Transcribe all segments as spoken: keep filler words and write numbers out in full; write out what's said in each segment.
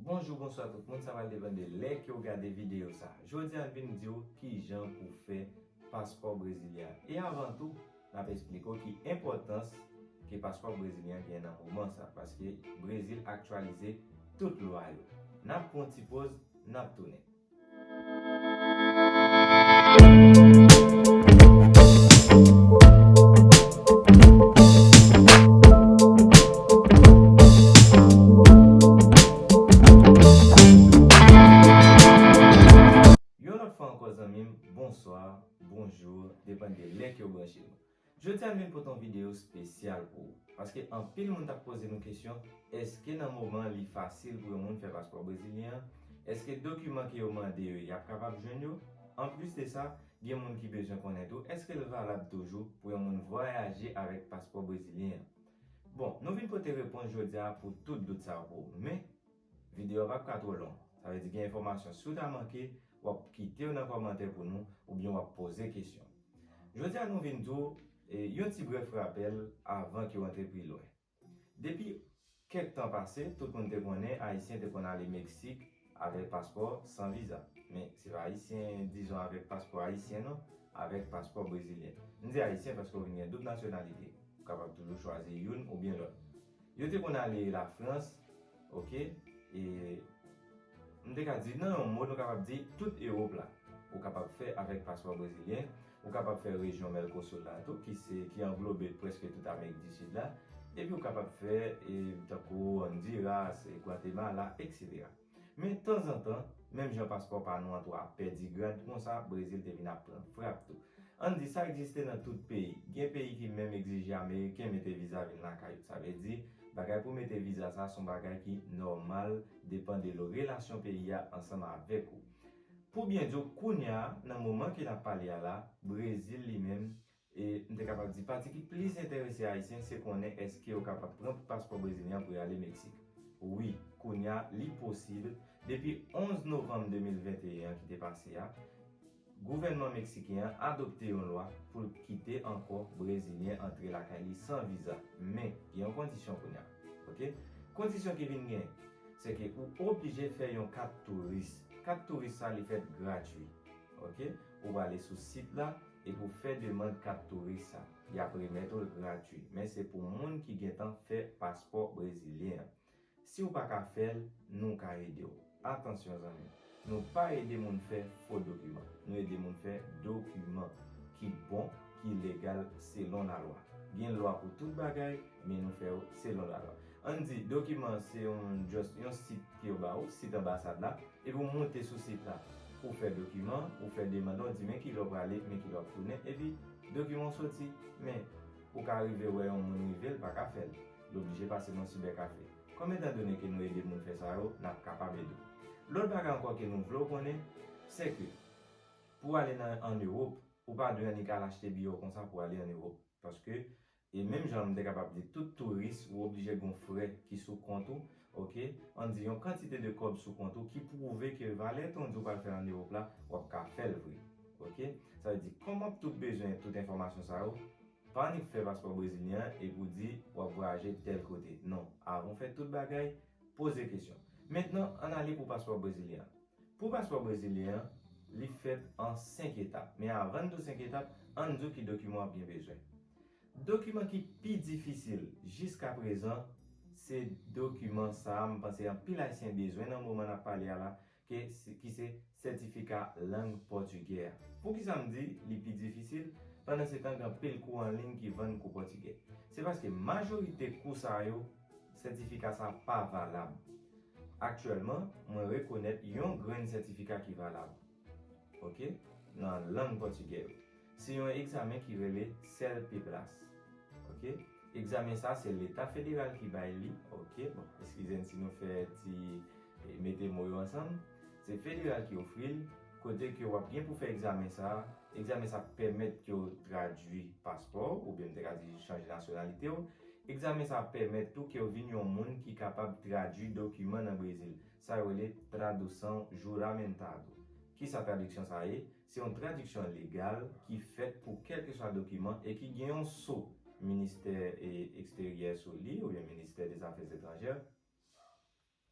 Bonjou, bonswa tout moun, sa pral depann de lè ke w gade videyo sa. Jodi a, n vin di w kijan pou fè paspò brezilyen an. E avan tou, n ap eksplike w ki enpòtans ke paspò brezilyen an gen nan moman sa, paske Brezil aktyalize tout lwa yo. N ap pran yon ti poz, n ap tounen. Yon lòt fwa ankò, zanmi m, bonswa, bonjou, depann de lè ke w branche nou. Jodi a, m vin pote yon videyo espesyal pou ou. Paske anpil moun t ap poze nou kesyon, èske nan moman an li fasil pou yon moun fè paspò brezilyen an? Èske dokiman ke yo mande yo, y ap kapab jwenn yo? Anplis de sa, gen moun ki bezwen konnen tou, èske l valab toujou pou yon moun vwayaje avèk paspò brezilyen an? Bon, nou vin pote repons jodi a pou tout dout sa yo pou ou. Men, videyo a p ap ka twò long. Sa vle di gen enfòmasyon, si w ta manke, w ap kite yo nan kòmantè pou nou, oubyen w ap poze kesyon. Jodi a, nou vin di w, e, yon ti brèf rapèl avan ke w antre pi lwen. Depi kèk tan pase, tout moun te konnen Ayisyen te konn ale Meksik avèk paspò san viza. Men, se pa Ayisyen, dizon, avèk paspò ayisyen, non, avèk paspò brezilyen. M di Ayisyen paske w vin gen doub nasyonalite. Ou kapab toujou chwazi youn oubyen lòt. Yo te konn ale Lafrans, oke? E m te ka di, nan yon mo, nou kapab di tout Ewòp la, ou kapab fè avèk paspò brezilyen, ou kapab fè rejyon Mèkosur la tou, ki se, ki anglobe prèske tout Amerik di Sid la, epi ou kapab fè, e, tankou Honduras, e, Gwatemala, etsetera. Men tanzantan, menm jan paspò pa nou an tou ap pèdi grad konsa, Brezil te vin ap pran frap tou. Ann di sa egziste nan tout peyi. Gen peyi ki menm egzije Ameriken mete viza vin lakay yo. Sa vle di, bagay pou mete viza sa se yon bagay ki nòmal, depann de lo relasyon peyi a ansanm avèk ou. Pou byen di w, kounye a, nan moman ke n ap pale a la, Brezil li menm, e m te kapab di pati ki plis enterese Ayisyen se konnen èske yo kapab pran paspò brezilyen an pou y ale Meksik. Wi, kounye a, li posib. Depi onz novanm de mil venteyen an ki te pase a, gouvènman meksiken an adopte yon lwa pou l kite ankò Brezilyen antre lakay li san viza. Men, gen yon kondisyon kounye a. Oke? Kondisyon ki vin gen, se ke ou oblije fè yon kat touris. Kat touris sa, li fèt gratui. Oke? Ou prale sou sit la, epi w fè demann kat touris sa. Y ap remèt ou l gratui. Men se pou moun ki gentan fè paspò brezilyen an. Si w pa ka fè l, nou ka ede w. Atansyon, zanmi. Nou pa ede moun fè fo dokiman. Nou ede moun fè dokiman ki bon, ki legal selon lalwa. Gen lwa pou tout bagay, men nou fè yo selon lalwa. Ann di, dokiman se yon, just yon sit ke yo ba ou, sit anbasad la, epi w moute sou sit la. Ou fè dokiman, ou fè demann, ou di men kilè w prale, men kilè w ap tounen, epi dokiman w soti, men ou ka rive wè yon moun rive, l pa ka fè l. L oblije pase nan sibèkafe. Kòm etan done ke nou ede moun fè sa yo, n ap kapab ede w. Lòt bagay ankò ke nou vle w konnen, se ke pou w ale nan, ann Ewòp, ou pa dwe annik al achte biyè w konsa pou w ale ann Ewòp. Paske, e menm jan m te kapab di, tout touris, ou oblije gen yon frè ki sou kont ou, oke? Ann di, yon kantite de kòb sou kont ou ki pwouve ke valè tan w di w pral fè ann Ewòp la, w ap ka fè l vre, oke? Sa vle di, kòm w ap tout bezwen tout enfòmasyon sa yo, pa annik fè paspò brezilyen an epi w di w ap vwayaje tèl kote. Non, avan w fè tout bagay, poze kesyon. Mentnan, ann ale pou paspò brezilyen an. Pou paspò brezilyen an, li fèt an senk etap. Men avan n di w senk etap, ann di w ki dokiman w ap gen bezwen. Dokiman ki pi difisil jiskaprezan, se dokiman sa a, m panse anpil Ayisyen bezwen nan moman n ap pale a la, ke, ki se sètifika lang pòtigè a. Poukisa m di li pi difisil? Pandansetan, gen anpil kou an liy ki vann kou pòtigè. Se paske majorite kou sa yo, sètifika sa pa valab. Aktyèlman, mwen rekonèt yon grenn sètifika ki valab, oke, nan lang pòtigè yo. Se yon egzamen ki rele CELPE plus, oke? Egzamen sa, se Leta federal ki bay li, oke? Bon, eskize n si nou fè ti, e, mete mo yo ansanm. Se federal ki ofri l, kote ke w ap gen pou fè egzamen sa. Egzamen sa pèmèt ke w tradui paspò w, oubyen m te ka di chanje nasyonalite w. Egzamen sa pèmèt tou ke w vin yon moun ki kapab tradui dokiman nan Brezil. Sa yo rele tradução juramentado. Kisa tradiksyon sa ye? Se yon tradiksyon legal ki fèt pou kèlkeswa dokiman e ki gen yon so ministè, e, eksteryè sou li oubyen ministè dezafè etranjè.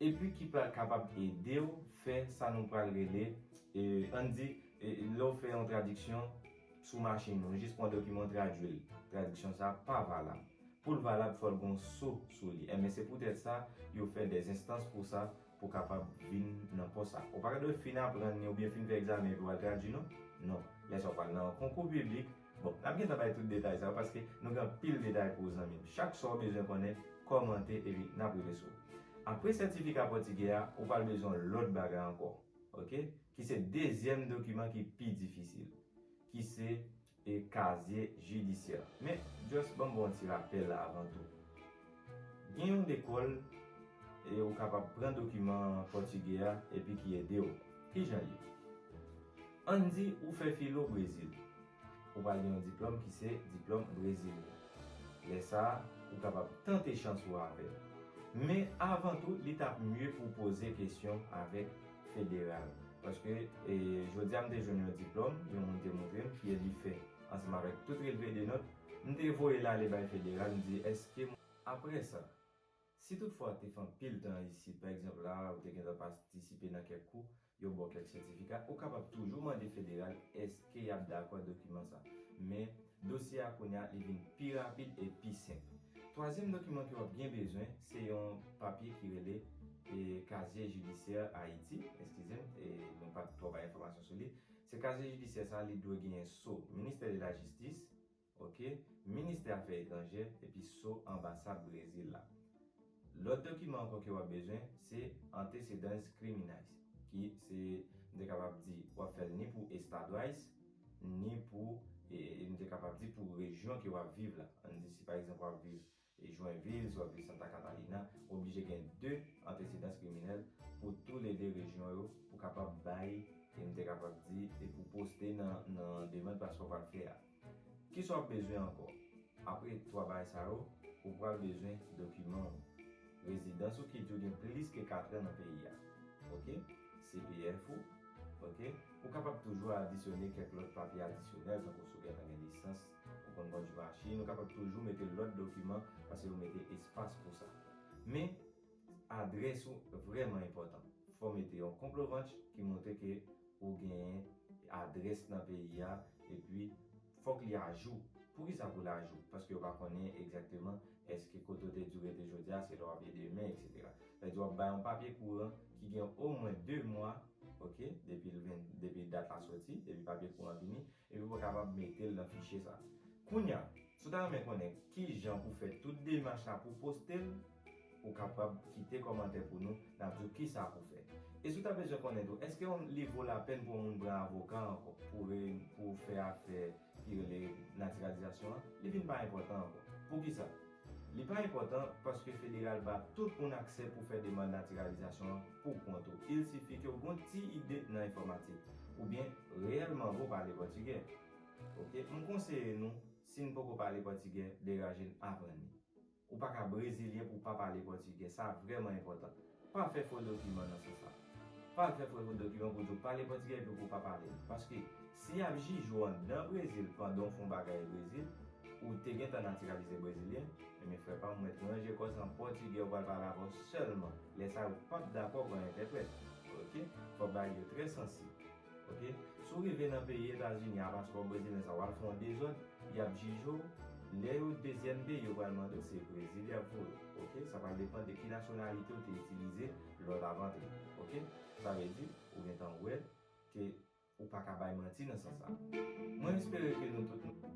epi ki pral kapab ede w fè sa nou pral rele, e, ann di, e, lè w fè yon tradiksyon sou machin ou, jis pran dokiman tradui l. Tradiksyon sa a pa valab. Pou l valab, fò l gen yon so sou li. Enben, se poutèt sa, yo fè dèzenstans pou sa, pou kapab vin nan pòs sa. Ou pa ka dwe fin aprann li oubyen fin fè egzamen epi w al tradui, non? Non. Lè sa w pral nan yon konkou piblik, bon, n ap gentan bay tout detay sa yo paske nou gen anpil detay pou ou, zanmi m. Chak sa w bezwen konnen, kòmante epi n ap rive sou ou. Apre sètifika pòtigè a, ou pral bezwen yon lòt bagay ankò, oke? Ki se dezyèm dokiman ki pi difisil, ki se e kazye jidisyè. Men, just ban m ba w yon ti rapèl la avan tou. Gen yon lekòl e ou kapab pran dokiman pòtigè a epi ki ede w. Kijan l ye? Ann di ou fè filo Brezil. Ou pral gen yon diplòm ki se diplòm brezilyen. Lè sa a, ou kapab tante chans ou avè l. Men, avan tou, li t ap mye pou w poze kesyon avèk federal. Paske, e, jodi a, m te jwenn yon diplòm, yon moun te montre m, ki li fè ansanm avèk tout relve de nòt, m te voye l ale bay federal, m di, èske mwen. Apre sa, si toutfwa w te fè anpil tan isit, pa egzanp la, ou te gentan patisipe nan kèk kou, yo ba w kèk sètifika, ou kapab toujou mande federal èske y ap dakò ak dokiman sa. Men, dosye a kounye a, li vin pi rapid e pi senp. Twazyèm dokiman ke w ap gen bezwen, se yon papye ki rele, e, kazye jidisyè Ayiti, eskize m, e, nou pa t twò bay enfòmasyon sou li. Se kazye jidisyè sa, li dwe genyen so Ministè de la Jistis, oke, Ministè Afè Etranjè, epi so anbasad Brezil la. Lòt dokiman ankò ke w ap bezwen, se antesedans kriminais, ki se, m te kapab di, w ap fè l ni pou estadwais, ni pou, e, e, m te kapab di pou rejyon ke w ap viv la. Ann di si pa egzanp w ap viv e Joinville, si w ap viv Santa Catalina, ou oblije gen de antesedans kriminèl pou toulede rejyon yo, pou kapab bay, e m te kapab di, e pou poste nan, nan demann paspò w pral fè a. Kisa w ap bezwen ankò? Apre twa bagay sa yo, ou pral bezwen dokiman w. Rezidans ou ki dwe gen plis ke katran nan peyi a. Oke? C P F ou. Oke? Ou kapab toujou adisyone kèk lòt papye adisyonèl, tankou si w gentan gen lisans, ou konn kondui machin, ou kapab toujou mete lòt dokiman, paske yo mete espas pou sa. Men, adrès ou vrèman enpòtan. Fò w mete yon konplo vanch ki montre ke ou genyen adrès nan peyi a, epi fòk li ajou. Poukisa pou l ajou? Paske yo pa konnen egzakteman èske kote w te di w rete jodi a, se la w ap ye demen, etsetera. Sa vle di w ap bay yon papye kouran ki gen omwen de mwa, oke, depi l ven, depi dat la soti, depi papye kouran vini, epi pou w kapab mete l nan fichye sa. Kounye a, si w ta renmen konnen kijan pou fè tout demach la pou poste l, ou kapab kite kòmantè pou nou, n ap di w kisa pou fè. E si w ta bezwen konnen tou, èske yon, li vo lapèn pou yon moun pran avoka ankò pou re-, pou fè afè ki rele natiralizasyon an, li vin pa enpòtan ankò. Poukisa? Li pa enpòtan paske federal ba tout moun aksè pou fè demann natiralizasyon an pou kont ou. Il sifi ke w gen yon ti ide nan enfòmatik, oubyen reyèlman vle w pale pòtigè. Oke, m konseye nou, si n poko pale pòtigè, degaje n aprann li. Ou pa ka brezilyen pou w pa pale pòtigè, sa vrèman enpòtan. Pa fè fo dokiman nan sans sa. Pa fè fo dokiman pou di w pale pòtigè epi pou w pa pale l. Paske si y ap jije w anndan Brezil pandan w fè yon bagay Brezil, ou te gentan natiralize brezilyen, ebyen frè pa m, ou mèt ranje kò sa an pòtigè, yo pral pale avè w sèlman. Lè sa a, yo p ap dakò pran entèprèt. Oke? Fò bagay yo trè sansib. Oke? Si w rive nan peyi Etazini a paspò brezilyen sa, w al fè yon dezòd, y ap jije w. Lè yo dezyèm peyi yo pral mande w, se Brezil y ap voye w. Oke? Sa pral depann de ki nasyonalite w te itilize lè w t ap antre. Oke? Sa vle di, ou gentan wè ke ou pa ka bay manti nan sans sa. Mwen espere ke nou tout nou